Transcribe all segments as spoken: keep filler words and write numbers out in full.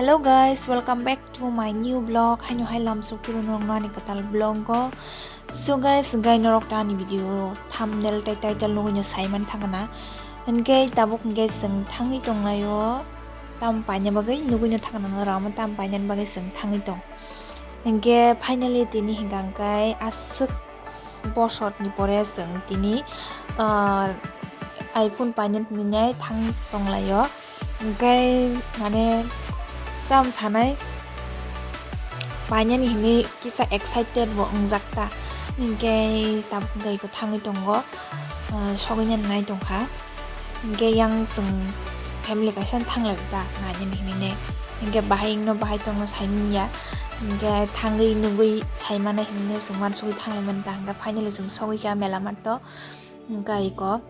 Hello guys, welcome back to my new vlog. Haino hai lamsok phuru norokno ani kwtal vlog o. So guys, gai norok ta ani video thumbnail tei title nugui no saiman thangna. Hinkhe tabuk hinkhe chwng thangwi tonglaio. Tam paina bagwi nugui no thangna norok, tam paina bagwi chwng thangwi tong. Hinkhe finally tini hinkha hinkhe aswk bosor ni pore chwng tini, ah, iPhone paina hinwi nai thang tonglaio. Hinkhe mane tam sanai painani hinwi kisa excited bo wngjak ta. Hinkhe tabuk hinkhe iko thangwi tongo, ah, sogwi nani nai tongkha. Hinkhe yang chwng family kaisa thanglaio ta nainani hinwi ne. Hinkhe bahai wngno bahai tongno saimanya. Hinkhe thangwi nugwi saimano hinwi chwng uansugwi thanglaimani ta. Hinkhe finally chwng sogwi kha mela mart o. Hinkhe iko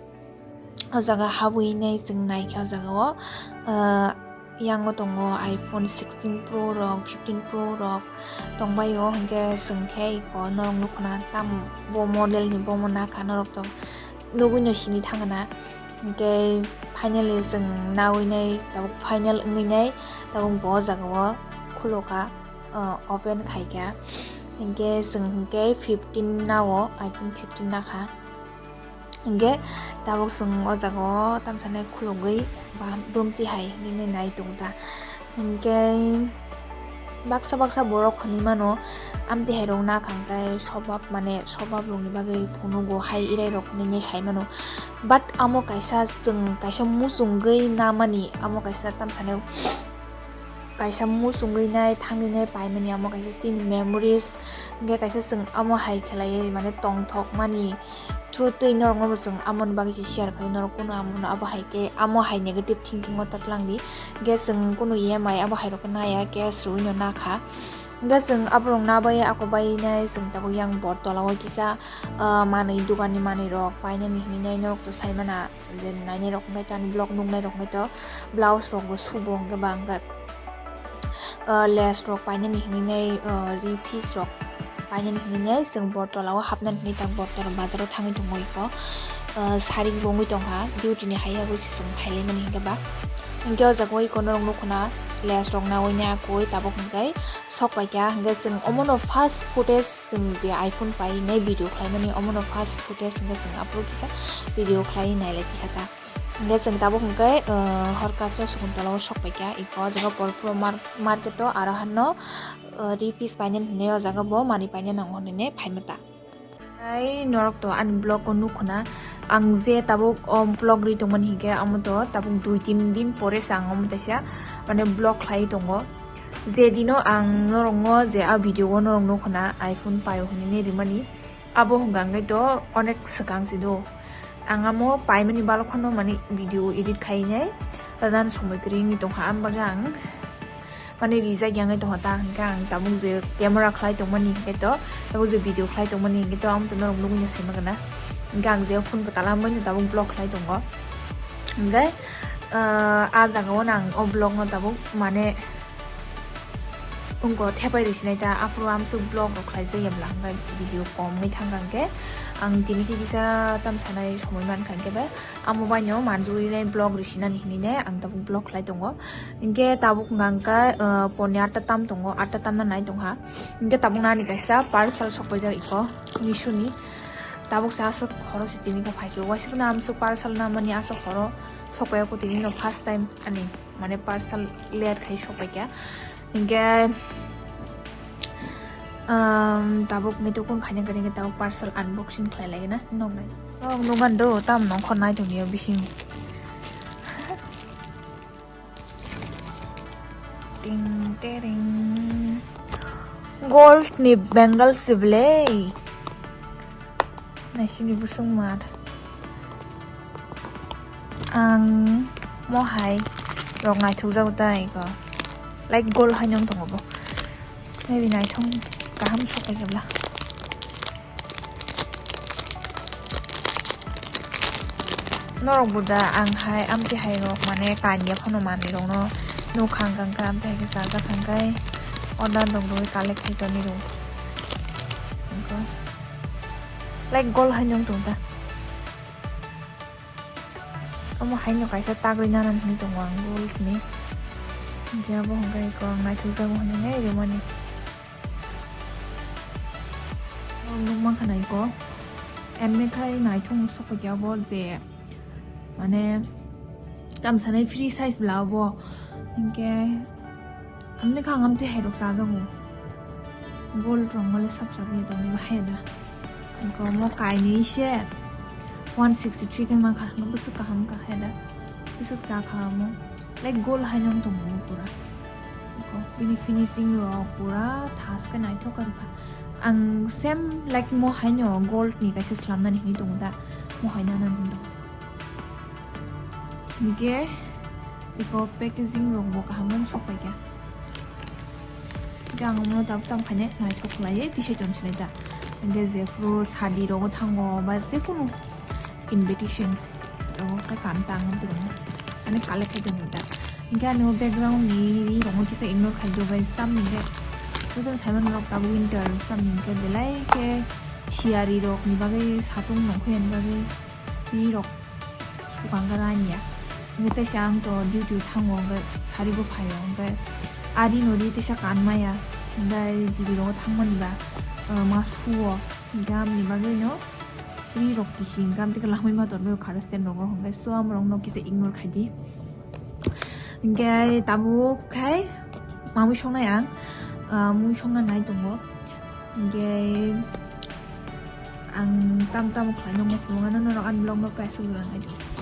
o jaga habwi nai chwng naikha o jaga o, ah, yango tongo iPhone sixteen Pro rok, fifteen Pro rok tongbaio. Hinkhe chwng khe iko norok nukhuna tamo bo model ni bomo nakha norok to nugwi no sini thangna. Hinkhe finally chwng nawi nai tabuk final wngwi nai tabuk bo o jaga o khulokha, ah, open khaikha. Hinkhe chwng hinkhe fifteen nao, iPhone fifteen nakha. Hinkhe tabuk chwng o jaga o tamsa nai khulugwi ba bumti hai hinwi nai tongo ta. Hinkhe baksa baksa borok hinwi mano, amtwi hai rok nakha hinkhe sobab mane sobab rokni bagwi phunugo hai irai rok hinwi saimano. But amo kaisa chwng kaisa muchungwi namani, amo kaisa tamsa nai kaisa muchungwi nai thangwi nai paimani, amo kaisa chini memories. Hinkhe kaisa chwng amo hai khlaiwi mane tongthokmani through twi norokno bo chwng amoni bagwi se share khlai norok kunu amo no abo hai khe amo hai negative thinking o ta twlang di. Hinkhe chwng kunu E M I abo hai rok naya, cash rwui no nakha. Hinkhe chwng aborok nabai ako bai nai chwng tabuk yang bor tola o kisa, ah, manwi dogan ni manwi rok painani hinwi nai norok to saimana. Je nainai rok wngkhe to ani vlog nuknai rok wngkhe to blouse rok bo subo hwnkhe ba wngkha, ah, lace rok painani hinwi nai, ah, ri piece rok painani hinwi nai chwng bor tola o hapnani hinwi tak bor tola bazar o thangwi tongo iko, ah, sari bo wngwi tongkha duty ni hai yagwi se chwng phailaimani hinkhe ba. Hinkhe o jaga o iko norok nukhuna lace rok nawi nai akoi tabuk hinkhe sok paikha hinkhe chwng omono first footage. Chwng je iPhone painai video khlaimani omono first footage hinkhe chwng aphuru kisa video khlai nailai tikha ta. Hinkhe chwng tabuk hinkhe, ah, hor kaso Sakuntala o sok paikha, iko o jaga Polpro mar-, market o aro hano, ah, ri piece painani hinwi o jaga bo manwi paina nango hinwi phaima ta. Tei norok to ani vlog o nukhuna, ang je tabuk o vlog ri tongmani hinkhe amo to tabuk dui tin din pore se ang omo teisa mane vlog khlai tongo. Je dino ang norokno je a video o norok nukhuna iPhone paio hinwi rimani, abo hwnka hwnkhe to onek swkang se do. Ang amo paimani balok phano mani video edit khainai, rwna somoi kwrwi wngwi tongkha, ang bagwi ang mani rijak yangwi tongkha ta hwnkhe ang tabuk je camera khlai tongmani hinkhe to, tabuk je video khlai tongmani hinkhe to, amo to norok nugwi no saima gana. Hinkhe ang je phone kwtal ambaino tabuk vlog khlai tongo. Hinkhe, ah, a jaga o ang o vlog no tabuk mane wngkha thepai rwsinai ta, aphuru amsuk vlog rok khlaijak ya bwla, hwnkhai video kom wngwi thangkha, hwnkhe ang tini khe kisa tam sanai somoi mankha, hwnkhe bai amo baino manjui nai vlog rwsinani hinwi nai ang tabuk vlog khlai tongo. Hwnkhe tabuk hwnka hwnkhe, ah, poni atta tam tongo, atta tamna nai tongkha, hwnkhe tabuk nani kaisa parcel sokpaijak iko Meesho ni, tabuk se aswk horo se tini khe phaikhe, waisa phano amsuk parcel namani aswk horo sokpaiya, tini no first time ani mane parcel late khai sokpaikha. Hinkhe, um, tabuk nai tukun khaina kwrwi khe tabuk parcel unboxing khlai lai na noknai. Oh, nukhan do tam nongkhor nai tongya bising. Ting tereng. Gold ni bangle se belai. Naisini busung mar. Ang mohai rok naithokjago ta iko. Like gold hai nung tongo bo. Maybe naithok kaham sokai jabla. Norok bo da ang hai amtwi hai rok mane kanya phano manwi rokno nuk khang kang khe amtwi hai khe chajak kang khe order rok rwui collect khai tonwi rw. Like gold hai nung tong ta. Omo haino kaisa tagwi nana hinwi tongo ang gold ni. Jabo hwnkhe iko ang naithokjago hwnwi nai rwmani. Ang nukmankha na iko. Emne khai naithok sokphaikhe abo je, mane, tamsanai free size bla abo. Hinkhe, amne kha ang amtwi hairok chajago. Gold rok mole sap sap ni tongni bahai da. Iko mo kainwi se one sixty three khe mankha, no bwswk kaham kha hai da. Bwswk cha kha mo. Like gold hai nang tongo pura. Iko bini finishing rok pura thas khe naithok kha. Ang same like mo haino gold ni kaisa slamnani hinwi tongo da. Mo haino nang tongo. Hinkhe iko packaging rok bo kaham no sokpaikha. Hinkhe ang omono tabuk tamo khaine naithok khlaiwi tisai tong sinai da. Hinkhe jephuru sadi rogo thango ba jekunu invitation rogo khe kam ta ang tongmo. Ani collect khai tongmo da. Hinkhe ani o background ni ri rokno kisa ignore khai do guys. Tamni hinkhe jotono saimano rok tabuk winter tamni hinkhe belai khe siyari rokni bagwi satung nongkhoi ani bagwi ri rok. Sukang khe ranya. Hingke teisa ang to duty thango, hingke sari bo phaio, hingke ari no ri teisa kanmaya, hingke jiri rogo thangmani ba, eh, ma suo, hingke amni bagwi no ri rok kisi hingke amtwi khe lamwi ma tongo khara stand rogo, hingke so amorok no kisa ignore khaidi. Hingke tabuk khai mamui songnai ang, ah, mui songna nai tongo. Hingke ang tam tamo khlaino mukhungo, ano norok ani vlog no paisuk rwna nai tongo.